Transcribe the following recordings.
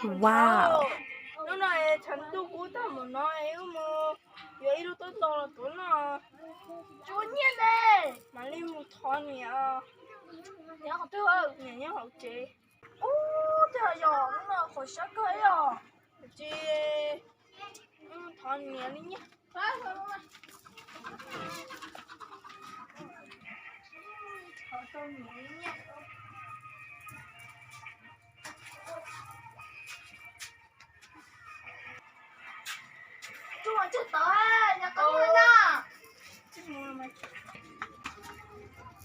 Wow. Hnub no es tshav ntuj kub tag npaum no es wb mus yuav ib lub taub ntoo los tuav noj. Tsis ua nyiaj ne, mam li mus thov niam. Niam qhov twg? Niam nyob hauv tsev. Ub, twb yog hnub no qhov siab kawg os. Ces wb mus thov niam li nyiaj. Thov tau niam li nyiaj.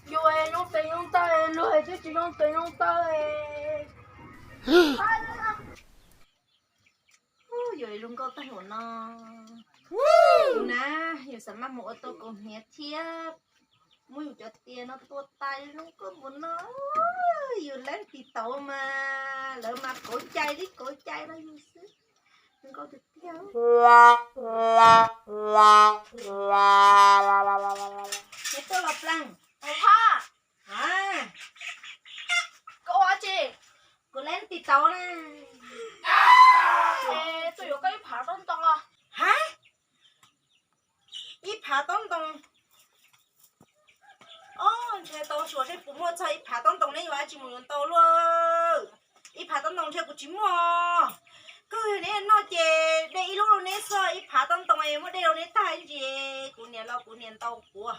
Yus zoo tes zoo taw, luag twb tsis zoo tes zoo taw. Yus zoo nkauj tag npaum no. Kuv na, yus xav maj mus ua tau kaus hniav thiab muab yus cov tias no tua tas zoo nkauj npaum no. Yus leej tsis tau mas lawv mas kauv cai li kauv cai no yus xwb. Zoo nkauj tiag tiag. Neb tuaj los plees. Koj ua dab tsi? Kuv leej tsis tau na. Tuaj yuav koj ib phav taub ntoo. Ha? Ib phav taub ntoo. Ob, ntshe tau suav seb puas muaj txog ib phav taub ntoo, neb yuav dab tsi mus yuav ntau luaj. Ib phav taub ntoo ntshe kuv tsis muaj. Kawg neb noj ces de ib lub rau neb xwb, ib phav taub ntoo es muab de rau neb tag ntsis, kuv niam los kuv niam ntau kuv.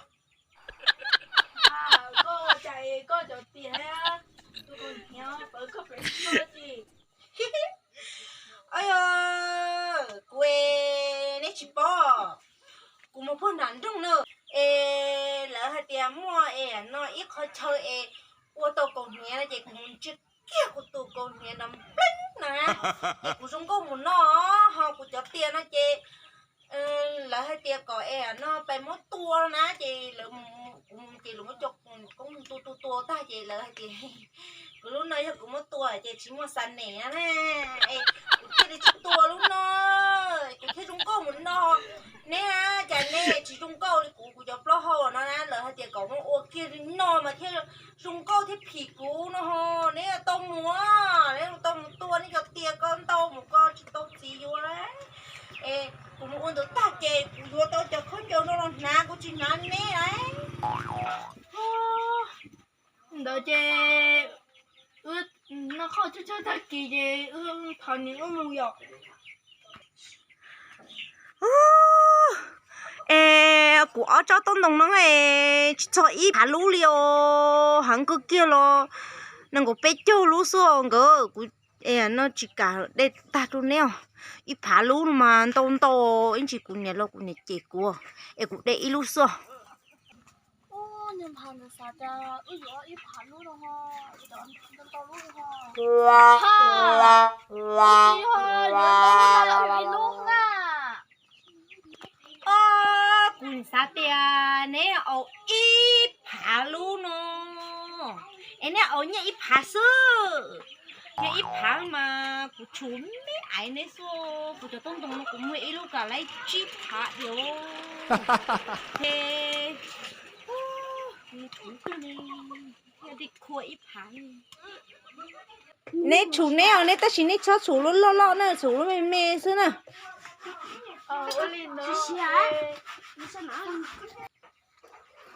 Koj cas koj cov tias tus kaus hniav pawv koj pem tsis muaj dab tsi. Kuv, neb tsis paub, kuv mus puag nram nroog na, es lawv hais tias muaj es no ib qhov chaw es ua tau kaus hniav no ces kuv mus ntsia kiag kuv tus kaus hniav no npleeb na, ces kuv zoo nkauj mus noj, ho kuv cov tias no ces lawv hais tias kom es no pais muab tua na, ces lawv, kuv ces lawv muab cov koob tua tua tua tag ces lawv hais tias kuv lub no yog kuv muab tua ces tsis muaj xa nes na, es kuv thiaj li tsis tua lub no, kuv thiaj zoo nkauj mus noj. Neb cas neb tsis zoo nkauj li kuv, kuv cov plaub hau no na, lawv hais tias kom muab ua kiag li no mas thiaj zoo nkauj thiaj phim kuv no ho. Neb tau mus, neb tau mus tua neb cov tias koj ntau mus koj tsis tau txiv yuav. Es kuv mus ua ntawd tag ces kuv yuav tau cov khaub ncaws no los hnav, kuv tsis hnav neb. Ntawd ces wb noj qhauj tsawg tsawg tag kis ces wb thov niam wb mus yom. Es kuv ob tsob taub ntoo no es tsis txog ib phav lub li os, heev kawg kiag los nees nkaum peb caug lub xwb os nkawd. Kuv no tsis kam de tag rau neb os. Ib phav lub no mas ntau ntau, ib ntsis kuv niam los kuv niam cem kuv, es kuv de ib lub xwb os. Kuv xav tias neb aus ib phav lub no, es neb aus nyiaj ib phav xwb. Nyiaj ib phav mas kuv tshum me aiv neb xwb. Kuv cov taub ntoo no kuv muag ib lub kam laib tsib phav diam. Ces kuv tshum kawg li, yog li khua ib phav. Neb tshum neb os, neb tab sis neb txhob tshum lub loj loj na, tshum lub me me xwb na.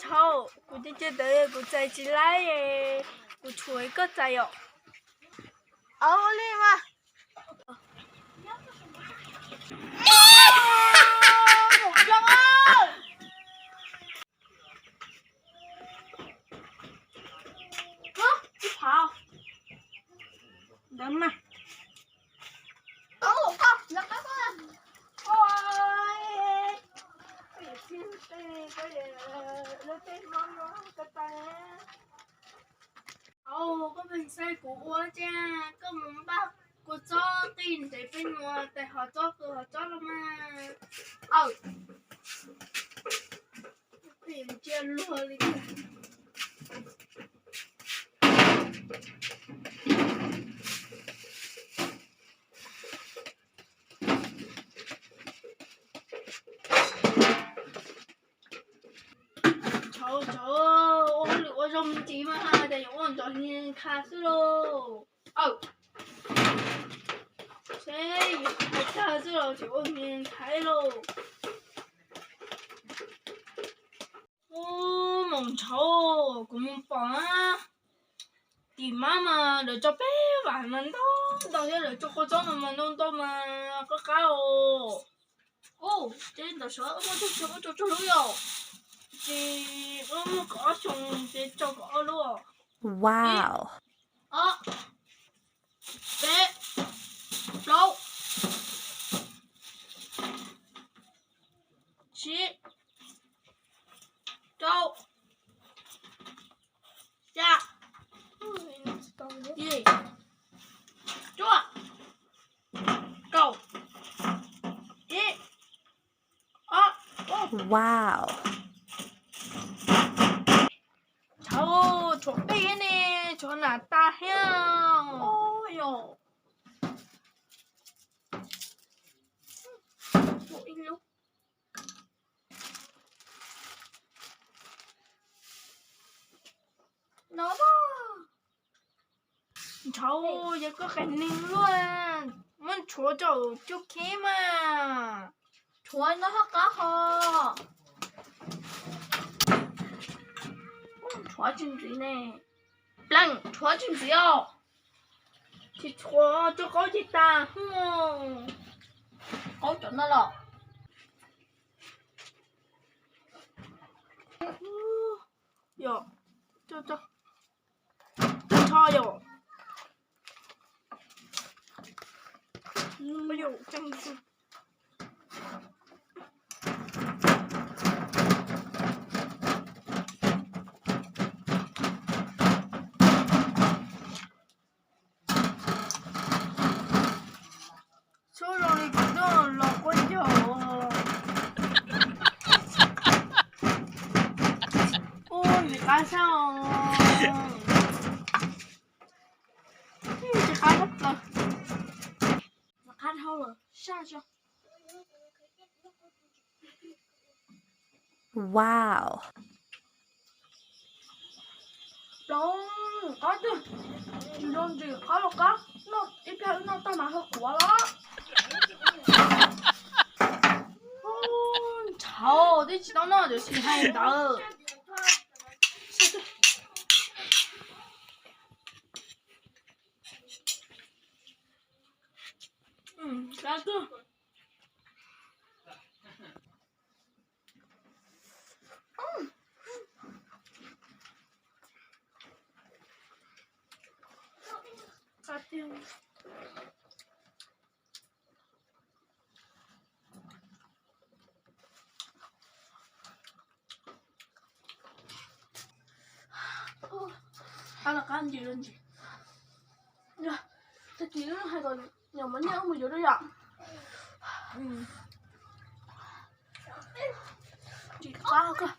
Thaum kuv cia cia ntawd kuv txais tsis laib, kuv tshuav koj txais yom. Ua li mas. Ntawd mas. Au, koj pheej xaiv kuv ua cia, koj mus npaj kua txob qij ntev peb mus tais hov txob kws hov txob los mas. Aw, cia luag li. Thaum, thaum ua hauj lwm ua zoo ntxiv mas cas yuav ua ntsoov li kha xwb lauj. Aw, Seb yog tag twb los tsis ua me nthav lauj. Ub, moos ntshauv, kuv mus pom na. Tim mab mas lawv tso peb vam mas ntau ntau thiab, lawv tso kua txob no mas ntau ntau mas qab qab os. Ub, ces ntawm sawv muaj tug xyoo tso tso lub yom. Ces muaj kaum ob xyoo ces tso kaum ob lub. Wow. Ob, peb, plaub, tsib, rau, xya, yim, cuaj, kaum, ib, ob. Wow. Tshuav peb ne, tshuav nas tas thiab. Ntshauv, yog koj qias neeg luaj, muab tshuav rau cub khib mas. Tshuav no ho qab ho. Tshuav tsis ntxiv ne. Pleej, tshuav tsis ntxiv os. Tsis tshuav, tshuav qaub ces tas hu. Qaub cov no los. Yog, nrho yom. Txhob zoo li kuv noj los quab ncaug. Ub, ntxim qab sab os. Ntxim qab sab plaws. Qab dhau lawm, saj tso. Wow. Ploov, qab twg zoo ntsis qab los qab, noj ib pliag wb noj tag mas ho quav los. Ntshauv, twb tsis tau noj tiam sis hais ntawd. Qab los qab ntsis los ntsis. Tag kis wb hais kom nyuam mov nyiaj wb mus yuav rau yom. Ntsis qab kawg.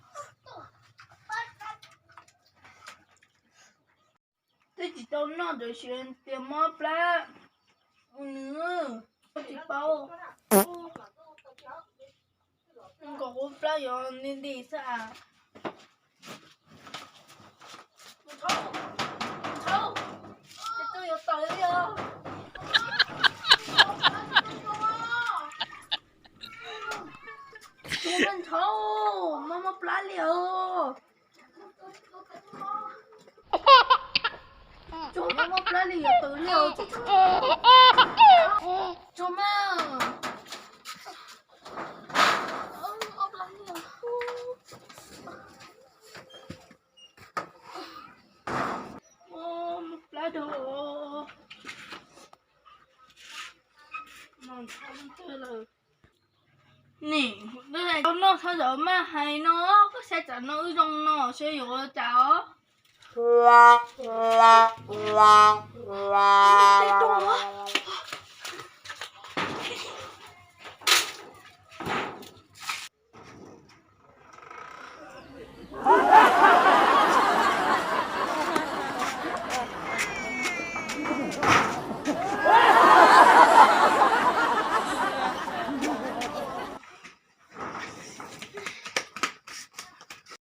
Twb tsis tau noj tiam sis tias mob plab ua nws, tsis paub. Nkaus ua plab yuav nti nti xwb as. Ntshauv, tus yuav tawm li os. Tus ntshauv, mob mob plab li os. Tus mob mob plab li yuav tawm li os. Tus mas mob plab dua. Nim, tau noj txhob zawm maj hais no, koj saib tsam no wb zoo no seb yuav ua cas os.